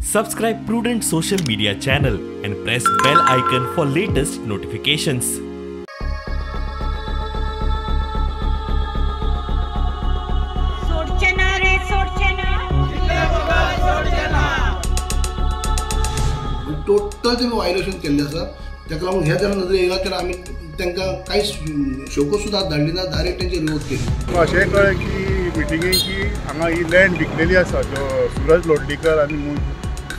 Subscribe Prudent social media channel and press bell icon for latest notifications. Total तेमी violation केल्लें आसा. ताका लागून ह्या जर नदरे येयला तेन्ना आमी तांकां कांयच शोको सुद्दां धाडली ना, डायरेक्ट तेंचे रिवोक केली. अशें कळ्ळें की मिटिंगेक की हांगा ही लँड विकलेली आसा, जो सुरज लोटलीकर आनी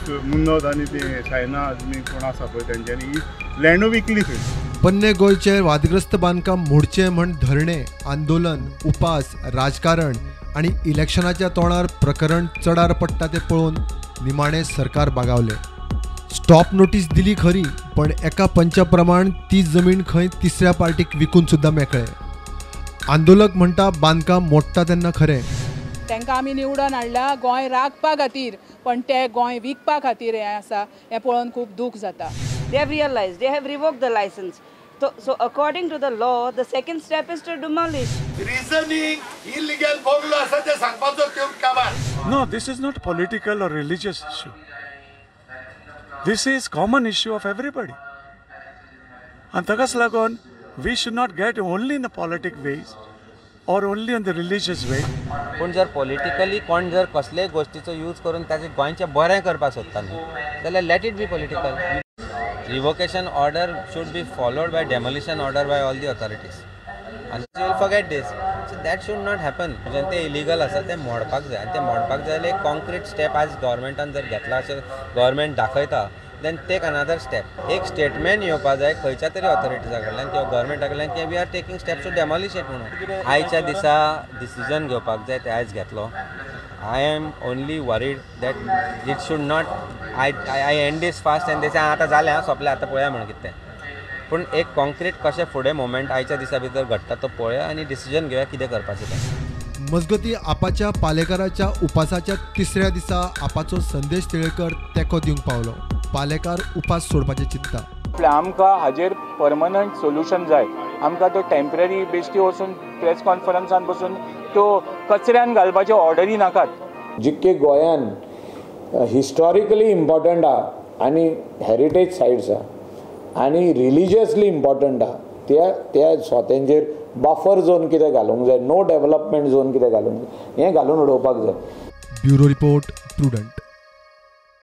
मुन्नोद आनी ते सायना आजमी कोण आसा पळय तेंच्यांनी ही लँडूय विकली थंय. पोन्ने गोंयचें वादग्रस्त बांदकाम मोडचें म्हण धरणें, आंदोलन, उपास, राजकारण आनी इलेक्शनाच्या तोंडार प्रकरण चडार पडटा तें पळोवन निमाणें सरकार बागावलें. स्टॉप नोटीस दिली खरी, पण एका पंचा प्रमाण ती जमीन खंय तिसऱ्या पार्टीक विकून सुद्दां मेकळे. आंदोलक म्हणटा बांदकाम मोडटा तेन्ना खरें, तांकां आमी निवडून हाडला गोंय राखपा खातीर, पण ते गोंय विकपा खातीर हें आसा हें पळोवन खूब दूख जाता. They have realized, they have revoked the license. So according to the law, the second step is to demolish. Reasoning illegal bungalow आसा ते सांगपाचो त्यो कामार. No, this is not political or religious issue. This is common issue of everybody. आनी ताकाच लागून we should not get only in the politic ways or only in the religious way. पूण जर पॉलिटिकली कोण जर कसलेय गोश्टीचो यूज करून ताचें गोंयचें बरें करपाक सोदता न्हू जाल्यार let it be political. Revocation order should be followed by demolition order by all the authorities. आनी you will forget this. So that should not happen. म्हणजे ते इलिगल आसा तें मोडपाक जाय आनी तें मोडपाक जाय जाल्यार एक कॉन्क्रीट स्टेप आज गव्हर्मेंटान जर घेतला अशें गव्हर्मेंट दाखयता, then take another step. एक स्टेटमेंट येवपा जाय खंयच्या तरी ऑथॉरिटीजा कडल्यान किंवा गव्हर्मेंटा कडल्यान की we are taking steps to demolish it म्हणून. आयच्या दिसा डिसिजन घेवपाक जाय तें आयज घेतलो. I am only worried that it should not I end this fast आनी तेचें आतां जालें आं सोंपलें आतां पळया म्हणून कितें तें. पूण एक कॉन्क्रीट कशें फुडें मुवमेंट आयच्या दिसा भितर घडटा तो पळया आनी डिसिजन घेवया कितें करपाचें तें. मजगती आपाच्या पालेकाराच्या उपासाच्या तिसऱ्या दिसा आपाचो संदेश तिळेकर तेंको दिवंक पावलो. पालेकार उपास सोडपाचें चिंतता. आमकां हाजेर परमनंट सोल्युशन जाय. आमकां तो टेम्पररी बेश्टी वचून प्रेस कॉन्फरन्सान बसून त्यो कचऱ्यान घालपाच्यो ऑर्डरी नाकात. जितके गोंयान हिस्टॉरिकली इम्पॉर्टंट आहा आनी हेरिटेज सायट्स आहा आनी रिलिजियसली इम्पॉर्टंट आहा त्या त्या सोत्यांचेर बफर झोन कितें घालूंक जाय, नो डेवलपमेंट झोन कितें घालूंक जाय, हें घालून उडोवपाक जाय. Bureau report, Prudent.